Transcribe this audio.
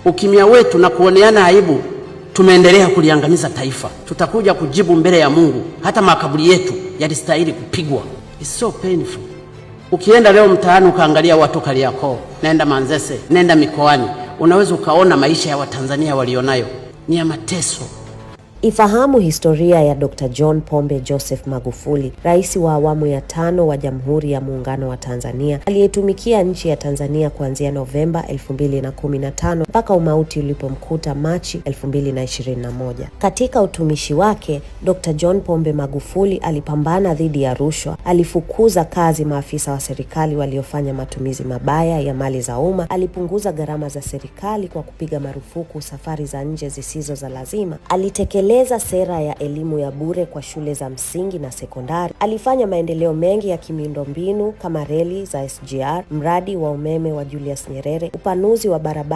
Ukimya wetu na kuoneana aibu, tumeendelea kuliangamiza taifa. Tutakuja kujibu mbele ya Mungu. Hata makaburi yetu yalistahili kupigwa. It's so painful. Ukienda leo mtaani ukaangalia watu Kariakoo, nenda Manzese, nenda mikoani, unaweza ukaona maisha ya Watanzania walionayo ni ya mateso. Ifahamu historia ya Dr. John Pombe Joseph Magufuli, rais wa awamu ya tano wa Jamhuri ya Muungano wa Tanzania, aliyetumikia nchi ya Tanzania kuanzia Novemba 2015 mpaka umauti ulipomkuta Machi 2021. Katika utumishi wake, Dr. John Pombe Magufuli alipambana dhidi ya rushwa, alifukuza kazi maafisa wa serikali waliofanya matumizi mabaya ya mali za umma, alipunguza gharama za serikali kwa kupiga marufuku safari za nje zisizo za lazima, alitekeleza sera ya elimu ya bure kwa shule za msingi na sekondari. Alifanya maendeleo mengi ya kimiundombinu kama reli za SGR, mradi wa umeme wa Julius Nyerere, upanuzi wa barabara